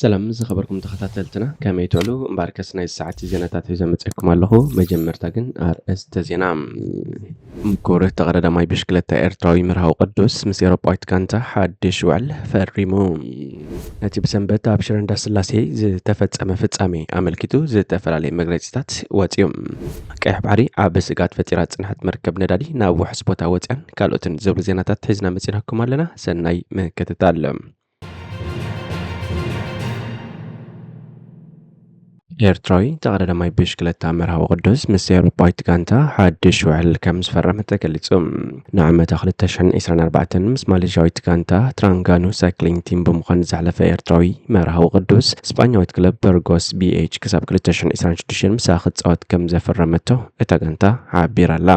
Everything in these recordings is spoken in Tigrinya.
ሰላም ዝኸበርኩም ተኸታተልትና፣ ከመይ ትውዕሉ? እምበኣርከስ ናይ ሰዓት ዜናታት ሒዘ መፅእኩም ኣለኹ። መጀመርታ ግን ኣርእስተ ዜና። ምኩር ተቐዳዳማይ ብሽክለታ ኤርትራዊ መርሃዊ ቅዱስ ምስ ኤውሮጳዊት ጋንታ ሓድሽ ውዕል ፈሪሙ። ነቲ ብሰንበት ኣብ ሽረ እንዳስላሴ ዝተፈጸመ ፍጻሜ ኣመልኪቱ ዝተፈላለየ መግለጺታት ወጺኡ። ቀይሕ ባሕሪ ኣብ ስግኣት ፈጢራ ዝጸንሐት መርከብ ነዳዲ ናብ ውሑስ ቦታ ወጺኣን ካልኦትን ዝብሉ ዜናታት ሒዝና መጺናኩም ኣለና። ሰናይ ምክትታል። ኤርትራዊ ተቐዳዳማይ ብሽክለታ መርሃዊ ቅዱስ ምስ ኤውሮጳዊት ጋንታ ሓድሽ ውዕል ከም ዝፈረመ ተገሊጹ። ንዓመታ ክልተ ሽሕን ዕስራን ኣርባዕተን ምስ ማሌዥያዊት ጋንታ ትራንጋኑ ሳይክሊንግ ቲም ብምዃን ዝሓለፈ ኤርትራዊ መርሃዊ ቅዱስ፣ ስጳኛዊት ክለብ በርጎስ ቢ ኤች ክሳብ ክልተ ሽሕን ዕስራን ሽዱሽተን ምሳ ክጻወት ከም ዘፈረመቶ እታ ጋንታ ሓቢራ ኣላ።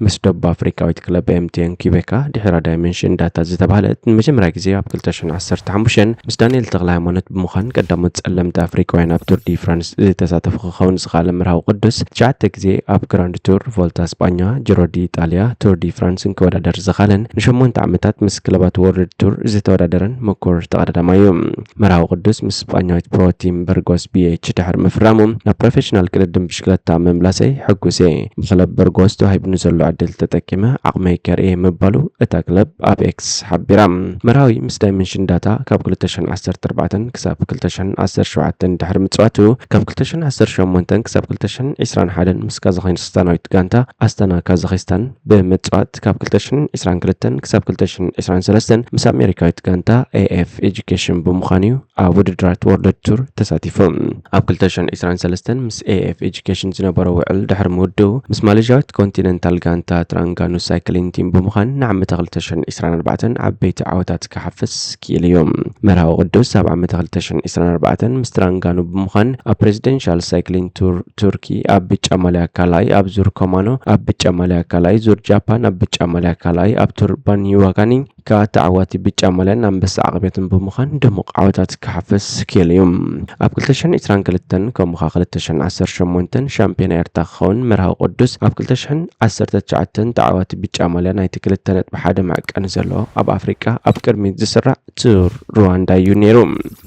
ምስ ደቡብ ኣፍሪካዊት ክለብ ኤም ቲ ኤን ኪቤካ ድሕራ ዳይመንሽን ዳታ ዝተባህለት ንመጀመርያ ግዜ ኣብ ክልተ ሽሕን ዓሰርተ ሓሙሽተን ምስ ዳንኤል ተኽለ ሃይማኖት ብምዃን ቀዳሞት ጸለምቲ ኣፍሪካውያን ኣብ ቱር ዲ ፍራንስ ዝተሳተፉ ክኸውን ዝኸኣለ መርሃዊ ቅዱስ፣ ትሽዓተ ግዜ ኣብ ግራንድ ቱር፣ ቮልታ ስጳኛ፣ ጂሮ ዲ ኢጣልያ፣ ቱር ዲ ፍራንስን ክወዳደር ዝኸኣለን፣ ንሸሞንተ ዓመታት ምስ ክለባት ወርልድ ቱር ዝተወዳደረን ምኩር ተቐዳዳማይ እዩ። መርሃዊ ቅዱስ ምስ ስጳኛዊት ፕሮ ቲም በርጎስ ቢ ኤች ድሕሪ ምፍራሙ፣ ናብ ፕሮፌሽናል ቅድድም ብሽክለታ ምምላሰይ ሕጉስ እየ። ብክለብ በርጎስ ተዋሂቡኒ ዘሎ ዕድል ተጠቂመ ዓቕመይ ከርእየ ምባሉ እታ ክለብ ኣብ ኤክስ ሓቢራ። መርሃዊ ምስ ዳይመንሽን ዳታ ካብ ክልተ ሽሕን ዓሰርተ ኣርባዕተን ክሳብ ክልተ ሽሕን ዓሰርተ ሸውዓተን ድሕሪ ምጽዋቱ፣ ካብ ክልተ ሽሕን ዓሰርተ ሸሞንተን ክሳብ ክልተ ሽሕን ዕስራን ሓደን ምስ ካዛኺስታናዊት ጋንታ ኣስታና ካዛኺስታን ብምጽዋት፣ ካብ ክልተ ሽሕን ዕስራን ክልተን ክሳብ ክልተ ሽሕን ዕስራን ሰለስተን ምስ ኣሜሪካዊት ጋንታ ኤ ኤፍ ኤጁኬሽን ብምዃን እዩ ኣብ ውድድራት ወርልድ ቱር ተሳቲፉ። ኣብ ክልተ ሽሕን ዕስራን ሰለስተን ምስ ኤ ኤፍ ኤጁኬሽን ዝነበሮ ውዕል ድሕሪ ምውድኡ፣ ምስ ማሌዥያዊት ኮንቲነንታል ጋንታ ትራንጋኑ ሳይክሊን ቲም ብምዃን ንዓመተ ክልተ ሽሕን ዕስራን ኣርባዕተን ዓበይቲ ዓወታት ክሓፍስ ክኢሉ እዩ። መርሃዊ ቅዱስ ኣብ ዓመተ ክልተ ሽሕን ዕስራን ኣርባዕተን ምስ ትራንጋኑ ብምዃን ኣብ ፕሬዚደንሻል ሳይክሊን ቱር ቱርኪ ኣብ ብጫ ማልያ ካልኣይ፣ ኣብ ዙር ኮማኖ ኣብ ብጫ ማልያ ካልኣይ፣ ዙር ጃፓን ኣብ ብጫ ማልያ ካልኣይ፣ ኣብ ቱር ባኒዋጋኒ ከኣ ተዓዋቲ ብጫ ማልያን ኣንበሳ ዓቕቤትን ብምዃን ድሙቕ ዓወታት ክሓፍስ ክኢሉ እዩ። ኣብ ክልተ ሽሕን ዕስራን ክልተን ከምኡ ከኣ ክልተ ሽሕን ዓሰርተ ሸሞንተን ሻምፒዮን ኤርትራ ክኸውን መርሃዊ ቅዱስ፣ ኣብ ክልተ ሽሕን ዓሰርተ ትሽዓተን ተዓዋቲ ብጫ ማልያ ናይቲ ክልተ ነጥቢ ሓደ መዐቀኒ ዘለዎ ኣብ ኣፍሪቃ ኣብ ቅድሚት ዝስራዕ ቱር ሩዋንዳ እዩ ነይሩ።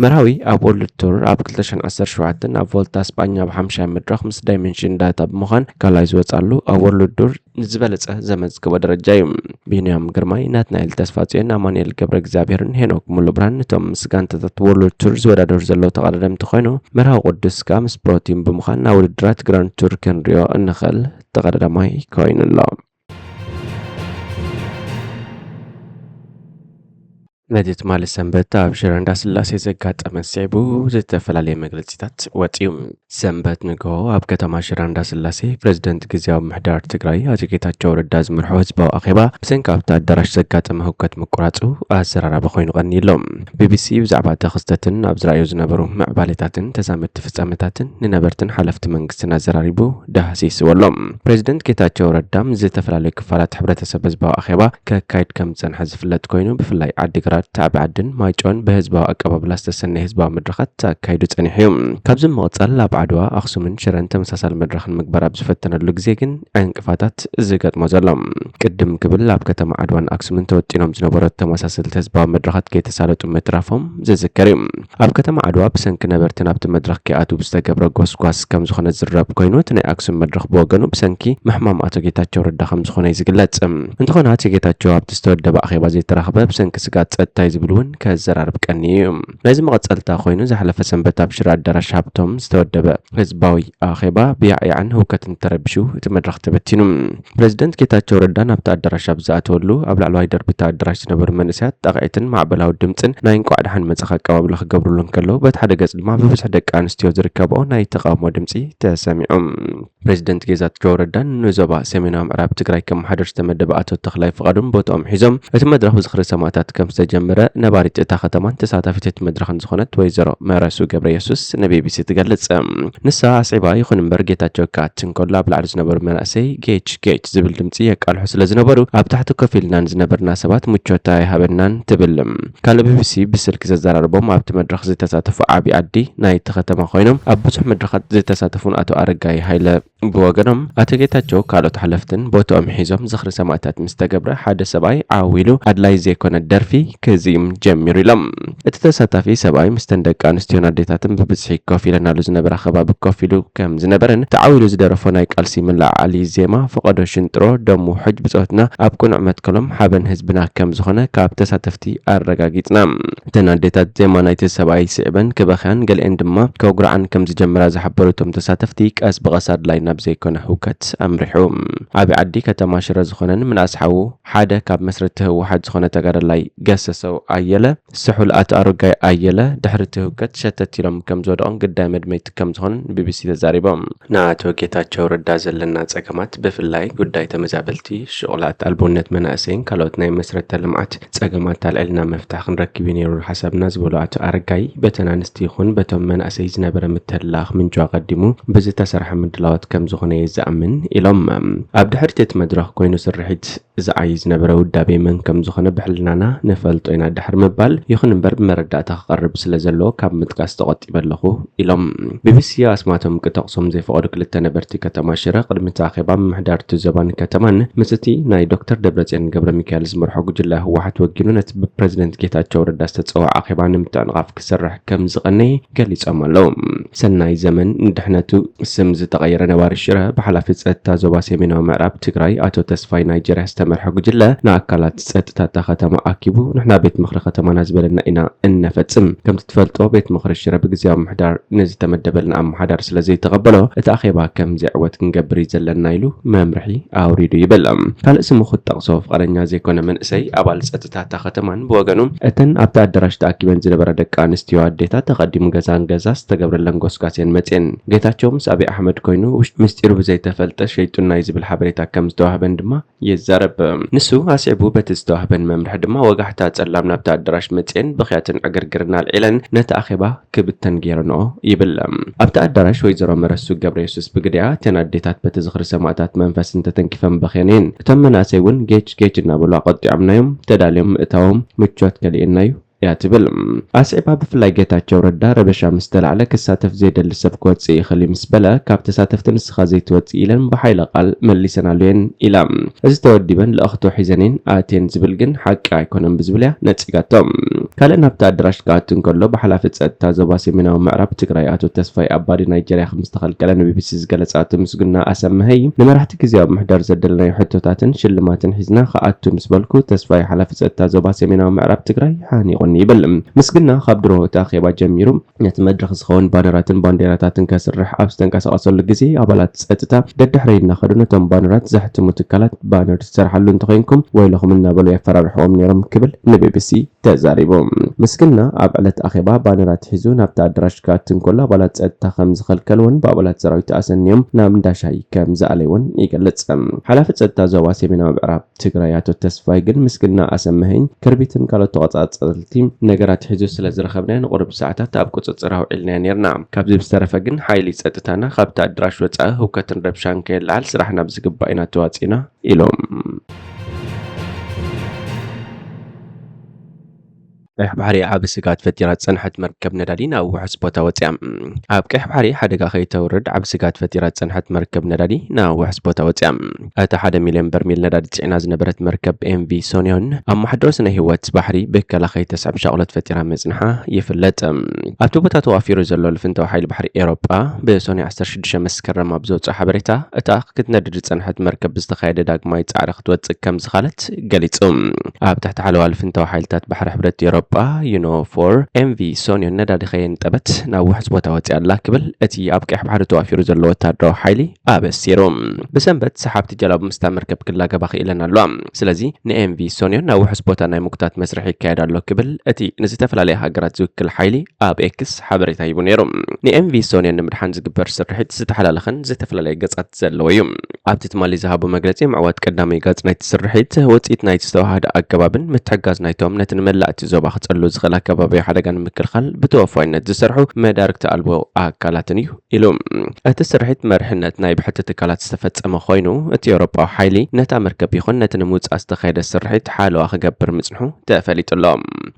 መርሃዊ ኣብ ወርልድ ቱር ኣብ ክልተ ሽሕን ዓሰርተ ሸውዓተን ኣብ ቮልታ ስጳኛ ኣብ ሓምሻይ መድረኽ ምስ ዳይመንሽን ዳታ ብምዃን ካልኣይ ዝወጻሉ፣ ኣብ ወርልድ ቱር ንዝበለጸ ዘመዝግቦ ደረጃ እዩ። ቢንያም ግርማይ፣ ናትናኤል ተስፋጽዮን፣ ኣማኑኤል ገብረ እግዚኣብሔርን ሄኖክ ሙሉብርሃን፣ እቶም ምስ ጋንታታት ወርልድ ቱር ዝወዳደሩ ዘለዉ ተቐዳደምቲ ኮይኑ፣ መርሃዊ ቅዱስ ከኣ ምስ ፕሮ ቲም ብምዃን ናብ ውድድራት ግራንድ ቱር ክንሪኦ እንኽእል ተቐዳዳማይ ኮይኑ ኣሎ። ነቲ ትማሊ ሰንበት ኣብ ሽረ እንዳስላሴ ዘጋጠመ ስዒቡ ዝተፈላለየ መግለጺታት ወጺኡ። ሰንበት ንግሆ ኣብ ከተማ ሽረ እንዳስላሴ ፕሬዝደንት ግዝያዊ ምምሕዳር ትግራይ ኣቶ ጌታቸው ረዳ ዝመርሖ ህዝባዊ ኣኼባ ብሰንኪ ኣብቲ ኣዳራሽ ዘጋጠመ ህውከት ምቁራጹ ኣዘራራቢ ኮይኑ ቀንዩ ኣሎ። ቢ ቢ ሲ ብዛዕባ እቲ ክስተትን ኣብ ዝረኣዩ ዝነበሩ ምዕባሌታትን ተዛመድቲ ፍጻመታትን ንነበርትን ሓለፍቲ መንግስትን ኣዘራሪቡ ዳህሲስዎ ኣሎ። ፕሬዝደንት ጌታቸው ረዳ ምስ ዝተፈላለዩ ክፋላት ሕብረተሰብ ህዝባዊ ኣኼባ ከካይድ ከም ዝጸንሐ ዝፍለጥ ኮይኑ፣ ብፍላይ ዓዲግራት፣ ታዕቢ ዓድን ማይጨውን ብህዝባዊ ኣቀባብላ ዝተሰነየ ህዝባዊ መድረኻት ኣካይዱ ጸኒሑ እዩ። ካብዚ ብምቕጻል ኣብ ዓድዋ፣ ኣኽሱምን ሽረን ተመሳሳሊ መድረኽ ንምግባር ኣብ ዝፈተነሉ ግዜ ግን ዕንቅፋታት ዝገጥሞ ዘሎ። ቅድም ክብል ኣብ ከተማ ዓድዋን ኣኽሱምን ተወጢኖም ዝነበሩ ተመሳሰልቲ ህዝባዊ መድረኻት ከይተሳለጡ ምትራፎም ዝዝከር እዩ። ኣብ ከተማ ዓድዋ ብሰንኪ ነበርቲ ናብቲ መድረኽ ከይኣትዉ ብዝተገብረ ጎስጓስ ከም ዝኾነ ዝረብ ኮይኑ፣ እቲ ናይ ኣክሱም መድረኽ ብወገኑ ብሰንኪ ምሕማም ኣቶ ጌታቸው ረዳ ከም ዝኾነ እዩ ዝግለጽ። እንተኾነ ኣቶ ጌታቸው ኣብቲ ዝተወደበ ኣኼባ ዘይተራኽበ ብሰንኪ ስግኣት ጸጥታ እዩ ዝብል እውን ከዘራርብ ቀንዩ እዩ። ናይዚ መቐጸልታ ኮይኑ ዝሓለፈ ሰንበት ኣብ ሽረ ኣዳራሽ ሃብቶም ዝተወደበ ህዝባዊ ኣኼባ ብያዕያዕን ህውከትን ተረቢሹ እቲ መድረኽ ተበቲኑ። ፕሬዝደንት ጌታቸው ረዳ ናብቲ ኣዳራሽ ኣብ ዝኣተወሉ ኣብ ላዕለዋይ ደርቢ እቲ ኣዳራሽ ዝነበሩ መንእሰያት ጣቕዒትን ማዕበላዊ ድምጽን ናይ እንቋዕ ደሓን መጻኻ ኣቀባብላ ክገብሩሉ እንከለዉ፣ በቲ ሓደ ገጽ ድማ ብብዝሒ ደቂ ኣንስትዮ ዝርከብኦ ናይ ተቓውሞ ድምጺ ተሰሚዑ። ፕሬዝደንት ጌታቸው ረዳን ንዞባ ሰሜናዊ ምዕራብ ትግራይ ከመሓድር ዝተመደበ ኣቶ ተኽላይ ፍቓዱን ቦትኦም ሒዞም እቲ መድረኽ ብዝኽሪ ሰማእታት ከም ዝተጀመረ ነባሪት እታ ከተማን ተሳታፊት እቲ መድረኽን ዝኾነት ወይዘሮ መረሱ ገብረ የሱስ ንቢ ቢ ሲ ትገልጽ። ንሳ ኣስዒባ፣ ይኹን እምበር ጌታቸው ክኣቲ እንከሎ ኣብ ላዕሊ ዝነበሩ መናእሰይ ጌች ጌች ዝብል ድምጺ የቃልሑ ስለ ዝነበሩ፣ ኣብ ታሕቲ ኮፍ ኢልና ንዝነበርና ሰባት ምቾት ኣይሃበናን ትብል። ካልእ ቢ ቢ ሲ ብስልኪ ዘዘራረቦም ኣብቲ መድረኽ ዝተሳተፉ ዓቢ ዓዲ ናይቲ ከተማ ኮይኖም ኣብ ብዙሕ መድረኻት ዝተሳተፉን ኣቶ ኣረጋይ ሃይለ ብወገኖም፣ ኣቶ ጌታቸው ካልኦት ሓለፍትን ቦትኦም ሒዞም ዝኽሪ ሰማእታት ምስ ተገብረ፣ ሓደ ሰብኣይ ዓው ኢሉ ኣድላይ ዘይኮነ ደርፊ ክዝይም ጀሚሩ ኢሎም። እቲ ተሳታፊ ሰብኣይ ምስተን ደቂ ኣንስትዮን ኣዴታትን ብብዝሒ ኮፍ ኢለናሉ ዝነበራ ከባቢ ኮፍ ኢሉ ከም ዝነበረን ተዓዊሉ ዝደረፎ ናይ ቃልሲ መለዓዓሊ ዜማ ፈቐዶ ሽንጥሮ ደም ውሕጅ ብጾትና ኣብ ቅኑዕ መትከሎም ሓበን ህዝብና ከም ዝኾነ ካብ ተሳተፍቲ ኣረጋጊጽና። እተን ኣዴታት ዜማ ናይቲ ሰብኣይ ስዕበን ክበኽያን ገሊአን ድማ ከጉርዓን ከም ዝጀመራ ዝሓበሩ እቶም ተሳተፍቲ ቀስ ብቐስ ኣድላይ ናብ ዘይኮነ ህውከት ኣምሪሑ። ዓቢ ዓዲ ከተማ ሽረ ዝኾነን ምንኣስ ሓዉ ሓደ ካብ መስረቲ ህወሓት ዝኾነ ተጋዳላይ ገሰሰው ኣየለ ስሑል ኣቶ ኣረጋይ ኣየለ ድሕሪ እቲ ህውከት ሸተት ኢሎም ከም ዝወደቑን ግዳይ መድመይቲ ከም ዝኾኑን ቢቢሲ ተዛሪቦም። ንኣቶ ጌታቸው ረዳ ዘለና ጸገማት ብፍላይ ጉዳይ ተመዛበልቲ፣ ሽቑላት ኣልቦነት መናእሰይን ካልኦት ናይ መስረተ ልምዓት ጸገማት ኣልዒልና መፍትሒ ክንረክብ እዩ ነይሩ ሓሳብና ዝበሉ ኣቶ ኣረጋይ በተን ኣንስቲ ይኹን በቶም መናእሰይ ዝነበረ ምትህልላኽ ምንጩ ኣቐዲሙ ብዝተሰርሐ ምድላዋት ከም ዝኾነ እየ ዝኣምን ኢሎም። ኣብ ድሕሪት እቲ መድረኽ ኮይኑ ስርሒት ዝዓዪ ዝነበረ ውዳቤ መን ከም ዝኾነ ብሕልናና ንፈልጦ ኢና ድሕሪ ምባል፣ ይኹን እምበር ብመረዳእታ ክቐርብ ስለ ዘለዎ ካብ ምጥቃስ ተቖጢበ ኣለኹ ኢሎም። ቢቢሲ ኣስማቶም ክጠቕሶም ዘይፈቐዱ ክልተ ነበርቲ ከተማ ሽረ ቅድሚ እቲ ኣኼባ ምምሕዳር እቲ ዞባን ከተማን ምስ እቲ ናይ ዶክተር ደብረጽዮን ገብረሚካኤል ዝመርሖ ጉጅለ ህወሓት ወጊኑ ነቲ ብፕረዚደንት ጌታቸው ረዳ ዝተጸውዐ ኣኼባ ንምትዕንቓፍ ክሰርሕ ከም ዝቐነየ ገሊጾም ኣለዉ። ሰናይ ዘመን ንድሕነቱ ስም ዝተቐየረ ነባሪ ሽረ ብሓላፊ ጸጥታ ዞባ ሰሜናዊ ምዕራብ ትግራይ ኣቶ ተስፋይ ናይጀርያ ዝተመርሐ ጉጅለ ንኣካላት ጸጥታ እታ ከተማ ኣኪቡ ንሕና ቤት ምኽሪ ከተማና ዝበለና ኢና እነፈጽም። ከምቲ ትፈልጦ ቤት ምኽሪ ሽረ ብግዜያዊ ምሕዳር ንዝተመደበልና ኣመሓዳሪ ስለ ዘይተቐበሎ እቲ ኣኼባ ከም ዝዕወት ክንገብር እዩ ዘለና ኢሉ መምርሒ ኣውሪዱ ይብል። ካልእ ስሙ ክትጠቕሶ ፍቓደኛ ዘይኮነ መንእሰይ ኣባል ጸጥታ እታ ከተማን ብወገኑ እተን ኣብቲ ኣዳራሽ ተኣኪበን ዝነበራ ደቂ ኣንስትዮ ኣዴታት ኣቐዲሙ ገዛን ገዛ ዝተገብረለን ጎስጓስ እየን መፅየን። ጌታቸው ምስ ኣብይ ኣሕመድ ኮይኑ ውሽ- ምስጢሩ ብዘይተፈልጠ ሸይጡና እዩ ዝብል ሓበሬታ ከም ዝተዋህበን ድማ ይዛረብ። ንሱ ኣስዒቡ በቲ ዝተዋህበን መምርሒ ድማ ወጋሕታ ጸላም ናብቲ ኣዳራሽ መፅየን ብኽያትን ዕግርግርን ኣልዒለን ነቲ ኣኼባ ክብተን ገይረንኦ ይብል። ኣብቲ ኣዳራሽ ወይዘሮ መረሱ ገብረየሱስ ብግዲኣ እተን ኣዴታት በቲ ዝኽሪ ሰማእታት መንፈስ እንተተንኪፈን በኽየን እየን። እቶም መናእሰይ እውን ጌች ጌች እናበሉ ኣቐጢዖምናዮም፣ ተዳልዮም ምእታዎም ምቾት ከሊእና እዩ እያ ትብል። ኣስዒባ ብፍላይ ጌታቸው ረዳ ረበሻ ምስ ተላዕለ ክሳተፍ ዘይደሊ ሰብ ክወፅእ ይኽእል እዩ ምስ በለ ካብ ተሳተፍቲ ንስኻ ዘይትወፅእ ኢለን ብሓይለ ቃል መሊሰናሉ እየን ኢላ። እዚ ተወዲበን ልእኽቶ ሒዘን እየን ኣትየን ዝብል ግን ሓቂ ኣይኮነን ብዝብል እያ ነፂጋቶ። ካልእ ናብቲ ኣዳራሽ ክኣቱ እንከሎ ብሓላፊ ጸጥታ ዞባ ሰሜናዊ ምዕራብ ትግራይ ኣቶ ተስፋይ ኣባዲ ናይጀርያ ከም ዝተኸልከለ ንቢቢሲ ዝገለጸ ኣቶ ምስጉና ኣሰመሀይ ንመራሕቲ ግዜያዊ ምሕዳር ዘደለናዮ ሕቶታትን ሽልማትን ሒዝና ክኣቱ ምስ በልኩ ተስፋይ ሓላፊ ጸጥታ ዞባ ሰሜናዊ ምዕራብ ትግራይ ሓኒቑኒ ይብል። ምስግና ካብ ድሮ እቲ ኣኼባ ጀሚሩ ነቲ መድረኽ ዝኸውን ባነራትን ባንዴራታትን ከስርሕ ኣብ ዝተንቀሳቐሰሉ ግዜ ኣባላት ጸጥታ ደድሕረይ እናኸዱ ነቶም ባነራት ዘሕትሙ ትካላት ባነር ትሰርሓሉ እንተኾይንኩም ወይለኹም እናበሉ የፈራርሕዎም ነይሮም ክብል ንቢቢሲ ተዛሪቡ። ምስግና ኣብ ዕለት ኣኼባ ባነራት ሒዙ ናብቲ ኣዳራሽ ክኣቱ እንከሎ ኣባላት ጸጥታ ከም ዝኸልከልዎን ብኣባላት ሰራዊት ኣሰንዮም ናብ እንዳ ሻሂ ከም ዝኣለይዎን ይገልጽ። ሓላፊ ጸጥታ ዞባ ሰሜናዊ ምዕራብ ትግራይ ኣቶ ተስፋይ ግን ምስግና ኣሰመሀኝ ክርቢትን ካልኦት ተቆጻጸርቲ ነገራት ሒዙ ስለ ዝረኸብናዮ ንቁሩብ ሰዓታት ኣብ ቁጽጽር ኣውዒልናዮ ነይርና። ካብዚ ብዝተረፈ ግን ሓይሊ ጸጥታና ካብቲ ኣዳራሽ ወጻኢ ህውከትን ረብሻን ከየለዓል ስራሕና ብዝግባእ ኢና ተዋጺእና ኢሎም። ቀይሕ ባሕሪ ዓቢ ስግኣት ፈጢራ ዝጸንሐት መርከብ ነዳዲ ናብ ውሑስ ቦታ ወጺኣ። ኣብ ቀይሕ ባሕሪ ሓደጋ ከይተውርድ ዓቢ ስግኣት ፈጢራ ዝጸንሐት መርከብ ነዳዲ ናብ ውሑስ ቦታ ወጺኣ። እታ ሓደ ሚልዮን በርሚል ነዳዲ ጽዒና ዝነበረት መርከብ ኤምቪ ሶንዮን ኣብ ማሕደሮ ስነ ህይወት ባሕሪ ብከላ ከይተስዕብ ሻቕሎት ፈጢራ ምጽንሓ ይፍለጥ። ኣብቲ ቦታ ተዋፊሩ ዘሎ ልፍንታዊ ሓይሊ ባሕሪ ኤሮጳ ብሶንዮ ዓሰርተ ሽዱሽተ መስከረም ኣብ ዘውጽኦ ሓበሬታ እታ ክትነድድ ዝጸንሐት መርከብ ብዝተኻየደ ዳግማይ ጻዕሪ ክትወጽእ ከም ዝኻለት ገሊጹ። ኣብ ትሕቲ ሓለዋ ልፍንታዊ ሓይልታት ባሕሪ ሕብረት ኤውሮጳ ዩኖ ፎር ኤምቪ ሶንዮን ነዳዲ ከየንጠበት ናብ ውሑስ ቦታ ወጺኣ ኣላ ክብል እቲ ኣብ ቀይሕ ባሕሪ ተዋፊሩ ዘሎ ወታደራዊ ሓይሊ ኣበሲሩ። ብሰንበት ሰሓብቲ ጀላቡ ምስታ መርከብ ክላገባ ክኢለን ኣለዋ። ስለዚ ንኤምቪ ሶንዮን ናብ ውሑስ ቦታ ናይ ምጉታት መስርሕ ይካየድ ኣሎ ክብል እቲ ንዝተፈላለየ ሃገራት ዝውክል ሓይሊ ኣብ ኤክስ ሓበሬታ ሂቡ ነይሩ። ንኤምቪ ሶንዮን ንምድሓን ዝግበር ስርሒት ዝተሓላለኸን ዝተፈላለየ ገጻት ዘለዎ እዩ። ኣብቲ ትማሊ ዝሃቦ መግለጺ ምዕዋት ቀዳማይ ገጽ ናይቲ ስርሒት ውጽኢት ናይቲ ዝተዋሃደ ኣገባብን ምትሕጋዝ ናይቶም ነቲ ንመላእ እቲ ዞባ ክጸሉ ዝኽእል ኣከባቢ ሓደጋ ንምክልኻል ብተወፋይነት ዝሰርሑ መዳርግቲ ኣልቦ ኣካላትን እዩ ኢሉ። እቲ ስርሒት መርሕነት ናይ ብሕቲ ትካላት ዝተፈጸመ ኮይኑ፣ እቲ ኤውሮጳዊ ሓይሊ ነታ መርከብ ይኹን ነቲ ንምውጻእ ዝተኻየደ ስርሒት ሓለዋ ክገብር ምጽንሑ ተፈሊጡ ኣሎ።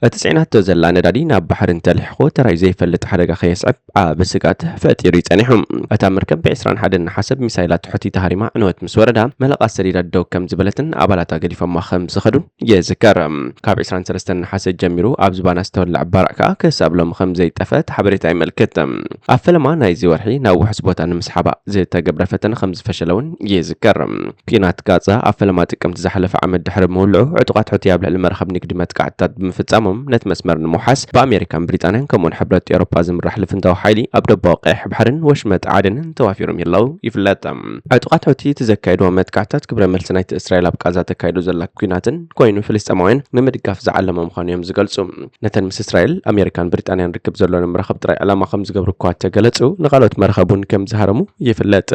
እቲ ጽዒናቶ ዘላ ነዳዲ ናብ ባሕሪ እንተልሒኹ ተራዩ ዘይፈልጥ ሓደጋ ከየስዕብ ኣብ ስጋት ፈጢሩ ይጸኒሑ። እታ መርከብ ብ ዕስራን ሓደን ነሓሰ ብሚሳይላት ሑቲ ተሃሪማ ዕንወት ምስ ወረዳ፣ መለቓ ሰዲዳ ደው ከም ዝበለትን ኣባላታ ገዲፎማ ከም ዝኸዱን ይዝከር። ካብ ዕስራን ሰለስተን ነሓሰ ጀሚሩ ኣብ ዝባና ዝተወልዐ ባርዕ ከኣ ክሳብ ሎሚ ከም ዘይጠፈት ሓበሬታ የመልክት። ኣብ ፈለማ ናይዚ ወርሒ ናብ ውሑስ ቦታ ንምስሓባ ዝተገብረ ፈተነ ከም ዝፈሸለ እውን ይዝከር። ኲናት ጋዛ ኣብ ፈለማ ጥቅምቲ ዝሓለፈ ዓመት ድሕሪ ምውልዑ፣ ዕጡቓት ሑቲ ኣብ ልዕሊ መራኸብ ንግዲ መጥቃዕትታት ብምፍጻሞም፣ ነቲ መስመር ንምውሓስ ብኣሜሪካን ብሪጣንያን ከምኡውን ሕብረት ኤውሮጳ ዝምራሕ ልፍንታዊ ሓይሊ ኣብ ደቡባዊ ቀይሕ ባሕርን ወሽመጥ ዓደንን ተዋፊሮም ይህለው ይፍለጥ። ዕጡቓት ሑቲ እቲ ዘካየድዎ መጥቃዕትታት ግብረ መልሲ ናይቲ እስራኤል ኣብ ቃዛ ተካይዶ ዘላ ኲናትን ኮይኑ፣ ፍልስጤማውያን ንምድጋፍ ዝዓለመ ምዃኑ እዮም ዝገልጹ። ነተን ምስ እስራኤል፣ ኣሜሪካን ብሪጣንያን ርክብ ዘለወን መራኸብ ጥራይ ዕላማ ከም ዝገብሩ እኳ ተገለጹ፣ ንኻልኦት መራኸብ እውን ከም ዝሃረሙ ይፍለጥ።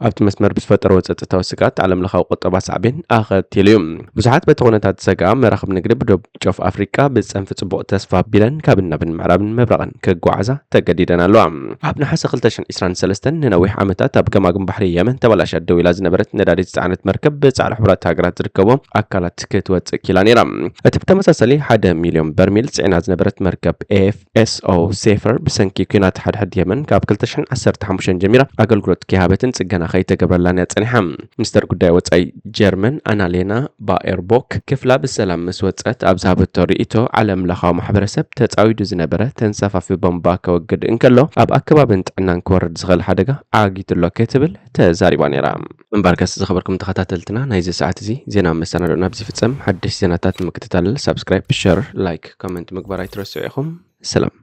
ኣብቲ መስመር ብዝፈጠረዎ ጸጥታዊ ስግኣት፣ ዓለም ለኻዊ ቁጠባ ሳዕቤን ኣኸቲሉ እዩ። ብዙሓት በቲ ኩነታት ዝሰግኣ መራኽብ ንግዲ ብደቡብ ጫፍ ኣፍሪቃ ብጸንፊ ጽቡቕ ተስፋ ኣቢለን ካብን ናብን ምዕራብን ምብራቕን ክጓዓዛ ተገዲደን ኣለዋ። ኣብ ነሓሰ ክልተ ሽሕን ዕስራን ሰለስተን ንነዊሕ ዓመታት ኣብ ገማግም ባሕሪ የመን ተበላሽያ ደው ኢላ ዝነበረት ነዳዲ ዝጸዓነት መርከብ ብጻዕሪ ሕቡራት ሃገራት ዝርከቦ ኣካላት ክትወጽእ ኪላ ነይራ። እቲ ብተመሳሳሊ ሓደ ሚልዮን በርሚል ጽዒና ዝነበረት መርከብ ኤፍ ኤስ ኦ ሴፈር ብሰንኪ ኲናት ሓድሕድ የመን ካብ ክልተ ሽሕን ዓሰርተ ሓሙሽተን ጀሚራ ኣገልግሎት ከይሃበትን ጽገና ከይተገብረላን እያ ጸኒሓ። ሚኒስተር ጉዳይ ወጻኢ ጀርመን ኣናሌና ባኤርቦክ ክፍላ ብሰላም ምስ ወጸት ኣብ ዝሃበቶ ርእይቶ፣ ዓለም ለኻዊ ማሕበረሰብ ተጻዊዱ ዝነበረ ተንሳፋፊ ቦምባ ከወግድ እንከሎ ኣብ ኣከባብን ጥዕናን ክወርድ ዝኽእል ሓደጋ ዓጊቱ ኣሎ ክትብል ተዛሪባ ነይራ። እምበርከስ ዝኸበርኩም ተኸታተልትና ናይዚ ሰዓት እዚ ዜና መሰናዶና ኣብዚ ፍጸም። ሓድሽ ዜናታት ንምክትታል ሳብስክራይብ፣ ሸር፣ ላይክ፣ ኮመንት ምግባር ኣይትረስዑ ኢኹም። ሰላም።